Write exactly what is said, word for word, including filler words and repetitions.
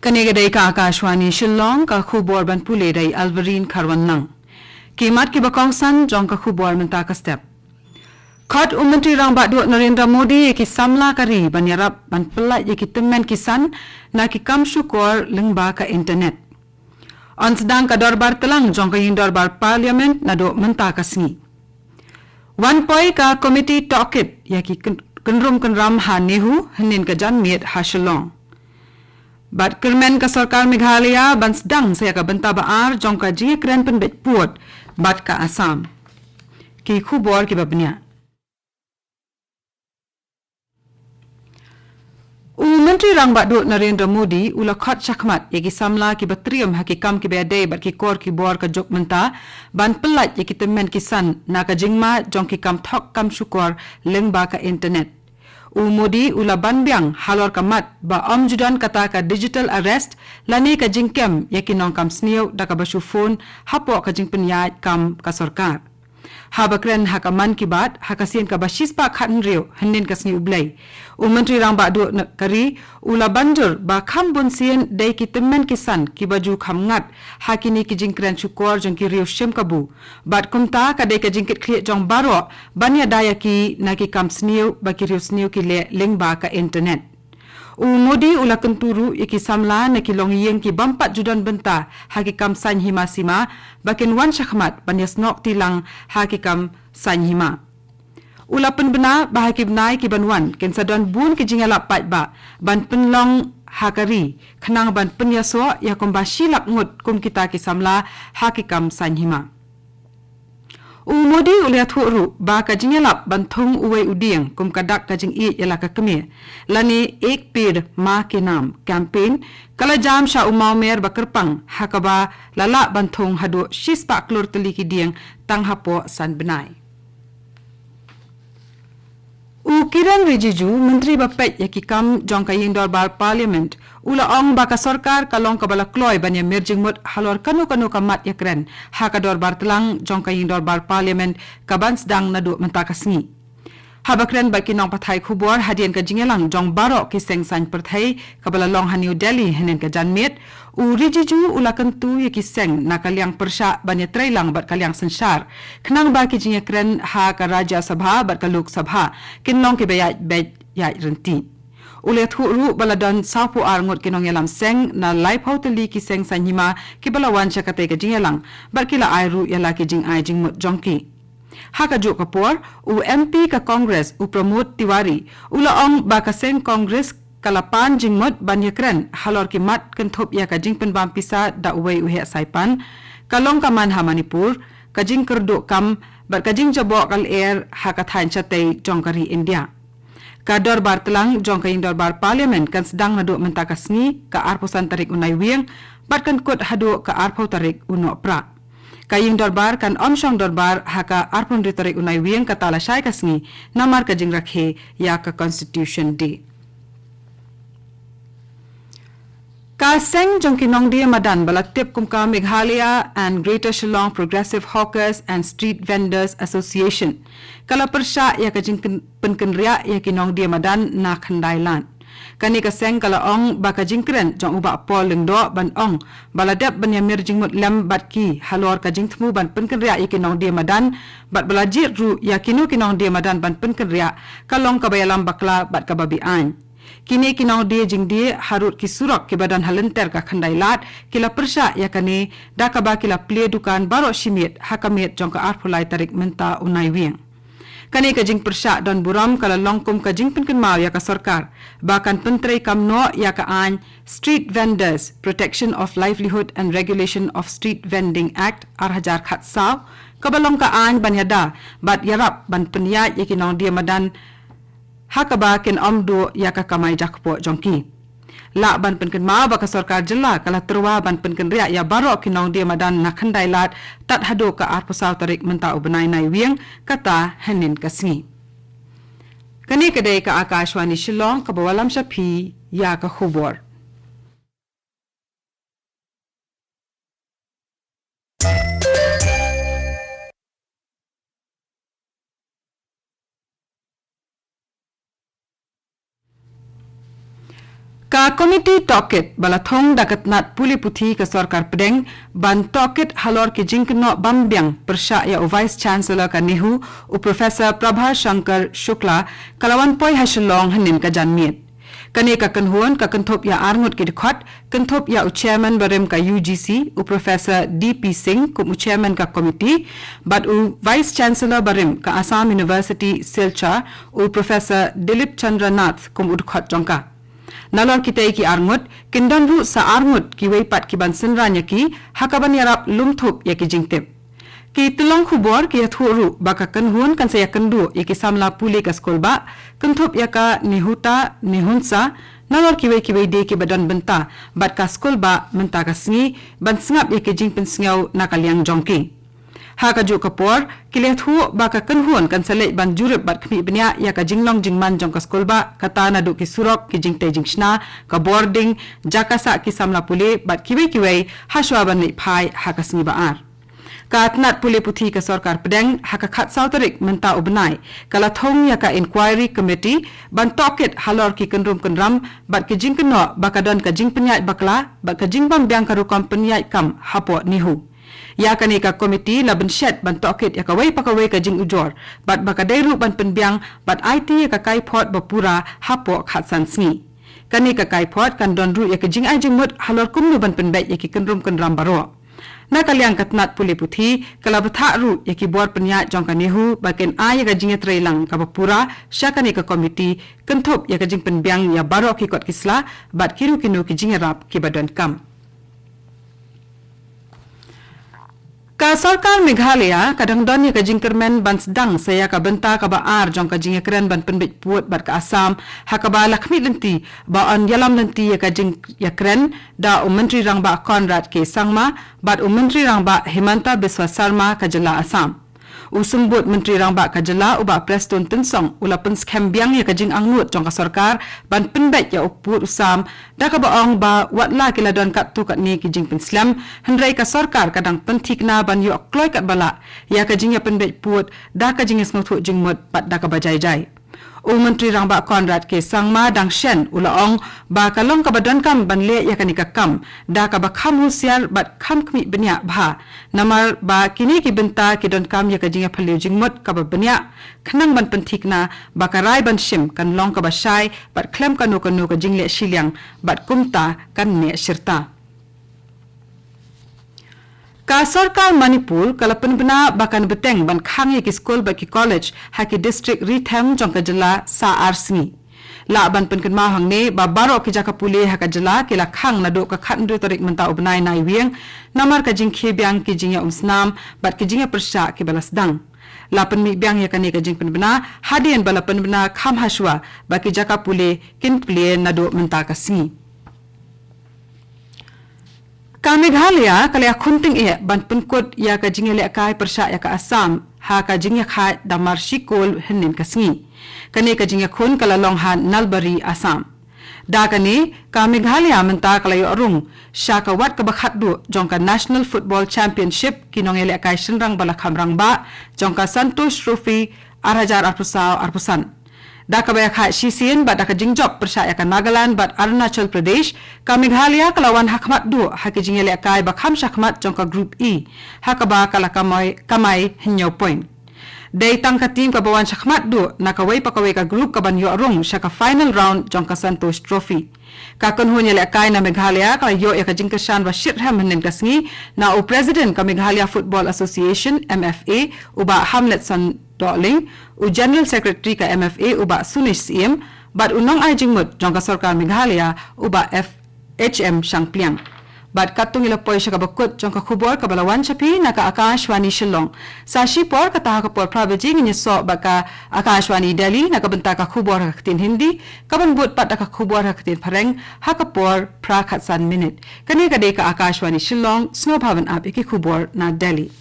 Kane ka dei ka Akashvani Shillong, ka khubor ban pule da i Alvarine Kharwanlang. Ki mat kiba kongsan jong ka khubor mynta ka step. Khot u Myntri Rangbah Duh Narendra Modi ïa ki samla ka ri ban ïarap ban pyllait ïa ki tymmen ki san na ki kam shukor lyngba ka internet. Yn sdang ka dorbar tlang jong ka ïing dorbar Parliament naduh mynta ka sngi. Wan poi ka komiti tohkit ïa ki kyn-, kynrum kynram ha NEHU hynnin ka janmiet ha Shillong. Bad kyrmen ka sorkar Meghalaya ban sdang sa ïa ka bynta ba ar jong ka jingïakren pynbeit pud bad ka Assam. Ki khubor kiba bniah. U Myntri Rangbah Duh Narendra Modi u la khot shakhmat ïa ki samla kiba triem ha ki kam kiba ïadei bad ki kor ki bor ka juk mynta ban pyllait ïa ki tymmen ki san na ka jingma jong ki kam thok kam shukor lyngba ka internet. U Modi u la ban biang halor ka mat ba ym ju don kata ka digital arrest lane ka jingkem ïa ki nongkam sniew da kaba shu phone hapoh ka jingpynïaid kam ka sorkar. Haba kren ha ka Mann Ki Baat ha ka sien kaba shispah khathynriew hynnin ka sngi U Blei, u Myntri Rangbah Duh na ka ri u la ban jur ba kham bun sien dei ki tymmen ki san kiba ju kham ngat ha kine ki jingkren shukor jong ki riew shim kabu. Bad kumta ka dei ka jingkitkhlieh jong baroh ban ïada ïa ki na ki kam sniew ba ki riew sniew ki leh lyngba ka internet. U Modi u la kyntu ruh ïa ki samla na ki longïing ki bym pat ju don bynta ha ki kam saiñ hima sima ba kin wan shakhmat ban ïasnoh kti lang ha ki kam saiñ hima. U la pynbna ba ha ki bnai ki ban wan kin sa don bun ki jingïalap paidbah ban pynlong ha ka ri khnang ban pynïasoh ïa kumba shi lak ngut kum kita ki samla ha ki kam saiñ hima. U Modi u la ïathuh ruh ba ka jingïalap ban thung uwei u dieng kum ka dak ka jingïeit ïa la ka kmie lane Ek Ped Maa Ke Naam campaign ka la jam sha u mawmer ba kyrpang ha kaba la lah ban thung haduh shispah klur tylli ki dieng tang hapoh san bnai. U Kiren Rijiju, Myntri ba peit ïa ki kam jong ka ïing dorbar Parliament, u la ong ba ka sorkar ka long kaba la kloi ban ïa mir jingmut halor kano kano ka mat ïakren ha ka dorbar tlang jong ka ïing dorbar Parliament ka ban sdang naduh mynta ka sngi. Haba kren bad ki nongpathai khubor hadien ka jingïalang jong baroh ki seng saiñ pyrthei kaba la long ha New Delhi hynnin ka janmiet, u Rijiju u la kyntu ïa ki seng na ka liang pyrshah ban ïatreilang bad ka liang synshar khnang ba ki jingïakren ha ka Rajya Sabha bad ka Lok Sabha kin long kiba ïaid beit ïaid ryntih. U la ïathuh ruh ba la don sawphew ar ngut ki nongïalam seng na laiphew tylli ki seng saiñ hima kiba la wan sha katei ka jingïalang bad ki la ai ruh ïa la ki jingai jingmut jong ki. Ha kajuh ka por, u MP ka Congress, u Pramod Tiwari, u la ong ba ka seng Congress ka la pan jingmut ban ïakren halor ki mat kynthup ïa ka jingpynbam pisa da uwei u heh saipan, ka long ka man ha Manipur, ka jingkyrduh kam bad ka jingjaboh ka lyer ha ka thaiñ shatei jong ka ri India. Ka dorbar tlang jong ka ïing dorbar Parliament kan sdang naduh mynta ka sngi, ka arphew san tarik u Naiwieng, bad kan kut haduh ka arphew tarik u Nohprah. Ka ïing dorbar kan ym shong dorbar ha ka arphew hynriew tarik u Naiwieng, kata lashai ka sngi namar ka jingrakhe ïa ka Constitution Day. Ka seng jong ki nongdie madan ba la tip kum ka Meghalaya and Greater Shillong Progressive Hawkers and Street Vendors Association ka la pyrshah ïa ka jingpynkynriah ïa ki nongdie madan na Khyndai Lad. Kane ka seng ka la ong ba ka jingkren jong u Bah Paul Lyngdoh ban ong ba la dep ban ïa mir jingmut lem bad ki halor ka jingthmu ban pynkynriah ïa ki nongdie madan bad ba la jied ruh ïa kino ki nongdie madan ban pynkynriah ka long kaba ïalam bakla bad kaba be-aiñ. Kine ki nongdie jingdie harud ki surok kiba don ha lynter ka Khyndai Lad ki la pyrshah ïa kane da kaba ki la plie dukan baroh shi miet ha ka miet jong ka arphew lai tarik mynta u Naiwieng. Kane ka jingpyrshah don burom ka la long kum ka jingpynkynmaw ïa ka sorkar ba kan pyntreikam noh ïa ka aiñ Street Vendors Protection of Livelihood and Regulation of Street Vending Act ar hajar khatsaw, kaba long ka aiñ ban ïada bad ïarap ban pynïaid ïa ki nongdie madan ha kaba kin ym duh ïa ka kamai jakpoh jong ki. Lah ban pynkynmaw ba ka sorkar jylla ka la tyrwa ban pynkynriah ïa baroh ki nongdie madan na Khyndai Lad tad haduh ka arphew saw tarik mynta u bnai Naiwieng, kata hynnin ka sngi. Kane ka dei ka Akashvani Shillong kaba wallam sha phi ïa ka khubor. Ka Komiti Tohkit ba la thung da ka tnat pule puthi ka Sorkar Pdeng ban tohkit halor ki jingkynnoh bym biang pyrshah ïa u Vice Chancellor ka NEHU, u Professor Prabha Shankar Shukla, ka la wan poi ha Shillong hynnin ka janmiet. Kane ka kynhun ka kynthup ïa arngut ki dkhot, kynthup ïa u Chairman barim ka U G C, u Professor D P Singh, kum u Chairman ka Komiti, bad u Vice Chancellor barim ka Assam University Silchar, u Professor Dilip Chandra Nath, kum u dkhot jong ka. Nalor kitei ki arngut, kin don ruh sa arngut kiwei pat ki ban synran ïa ki, ha ka ban ïarap lum thup ïa ki jingtip. Ki tyllong khubor ki ïathuh ruh ba ka kynhun kan sa ïakynduh ïa ki samla pule ka skulbah, kynthup ïa ka NEHUTA, NEHUNSA, nalor kiwei kiwei de ki ba don bynta bad ka skulbah mynta ka sngi, ban sngap ïa ki jingpynsngew na ka liang jong ki. Ha kajuh ka por, ki la ïathuh ba ka kynhun kan sa leit ban jurip bad khmih bniah ïa ka jinglong jingman jong ka skulbah, kata naduh ki surok, ki jingtei jingshna, ka bording, jaka sah ki samla pule bad kiwei kiwei, hashwa ban leit phai ha ka sngi ba ar. Ka tnat pule puthi ka Sorkar Pdeng, ha ka khatsaw tarik mynta u bnai, ka la thung ïa ka Inquiry Committee ban tohkit halor ki kynrum kynram bad ki jingkynnoh ba ka don ka jingpynïaid bakla bad ka jingbym biang ka rukom pynïaid kam hapoh NEHU. Ïa kane ka komiti la bynshet ban tohkit ïa kawei pa kawei ka jingujor bad ba ka dei ruh ban pynbiang bad aiti ïa ka kaiphod ba pura hapoh khatsan sngi. Kane ka kaiphod kan don ruh ïa ka jingai jingmut halor kumno ban pynbeit ïa ki kynrum kynram baroh. Na ka liang ka tnat pule puthi, ka la bthah ruh ïa ki bor pynïaid jong ka NEHU ba kin ai ïa ka jingïatreilang kaba pura sha kane ka komiti, kynthup ïa ka jingpynbiang ïa baroh ki kot ki sla bad kino kino ki jingïarap kiba donkam. Ka Sorkar Meghalaya ka dang don ïa ka jingkyrmen ban sdang sa ïa ka bynta kaba ar jong ka jingïakren ban pynbeit pud bad ka Assam, ha kaba la khmih lynti ba yn ïalam lynti ïa ka jingïakren da u Myntri Rangbah Conrad K Sangma bad u Myntri Rangbah Himanta Biswa Sarma ka jylla Assam. U Symbud Myntri Rangbah ka jylla, u Bah Prestone Tynsong, u la pynskhem biang ïa ka jingangnud jong ka sorkar ban pynbeit ïa u pud u sam, da kaba ong ba watla ki la don katto katne ki jingpynslem, hynrei ka sorkar ka dang pynthikna ban ïoh kloi katba lah ïa ka jingïapynbeit pud da ka jingïasngewthuh jingmut bad da kaba jai jai. U Myntri Rangbah Conrad K Sangma dang shen u la ong ba ka long kaba donkam ban leh ïa kane ka kam da kaba kham husiar bad kham khmih bniah bha, namar ba kine ki bynta ki donkam ïa ka jingïaphylliew jingmut kaba bniah, khnang ban pynthikna ba ka rai ban shim kan long kaba shai bad khlem kano kano ka jingleh shiliang bad kumta kan neh shirta. Ka Sorkar Manipur ka la pynbna ba kan bteng ban khang ïa ki skul bad ki college ha ki district ri them jong ka jylla sa ar sngi. Lah ban pynkynmaw hangne ba baroh ki jaka pule ha ka jylla ki la khang naduh ka khathynriew tarik mynta u bnai Naiwieng, namar ka jingkhie biang ki jingïaumsnam bad ki jingïapyrshah kiba la sdang. La pynmih biang ïa kane ka jingpynbna hadien ba la pynbna kham hashwa ba ki jaka pule kin plie naduh mynta ka sngi. Ka Meghalaya ka la ïakhun tyngeh ban pynkut ïa ka jingïalehkai pyrshah ïa ka Assam ha ka jingïakhaid da mar shi kol hynnin ka sngi. Kane ka jingïakhun ka la long ha Nalbari, Assam. Da kane, ka Meghalaya mynta ka la ïoh rung sha ka wat kaba khatduh jong ka National Football Championship ki nongïalehkai shynrang ba la kham rangbah jong ka Santosh Trophy ar hajar arphew saw arphew san. Da kaba ïakhaid shisien bad da ka jingjop pyrshah ïa ka Nagaland bad Arunachal Pradesh, ka Meghalaya ka la wan ha khmat duh ha ki jingïalehkai ba kham shakhmat jong ka Group E, ha kaba ka la kamai, kamai hynñiew point. Dei tang ka team kaba wan shakhmat duh na kawei pa kawei ka group kaban ïoh rung sha ka final round jong ka Santosh Trophy. Ka kynhun ïalehkai na Meghalaya ka la ïoh ïa ka jingkyrshan ba shitrhem hynnin ka sngi na u President ka Meghalaya Football Association, M F A, u Bah Hamletson Dohling, u General Secretary ka M F A u Bah Sunish Syiem, bad u nongai jingmut jong ka sorkar Meghalaya u Bah F H M Shangpliang. Bad katto ngi la poi sha kaba kut jong ka khubor kaba la wan sha phi na ka Akashvani Shillong. Sa shipor kata ha ka por phra baje ngin ïasoh bad ka Akashvani Delhi na ka bynta ka khubor ha ka ktien Hindi, kaban bud pat da ka khubor ha ka ktien Phareng ha ka por phra khatsan minit. Kane ka dei ka Akashvani Shillong, sngewbha ban ap ïa ki khubor na Delhi.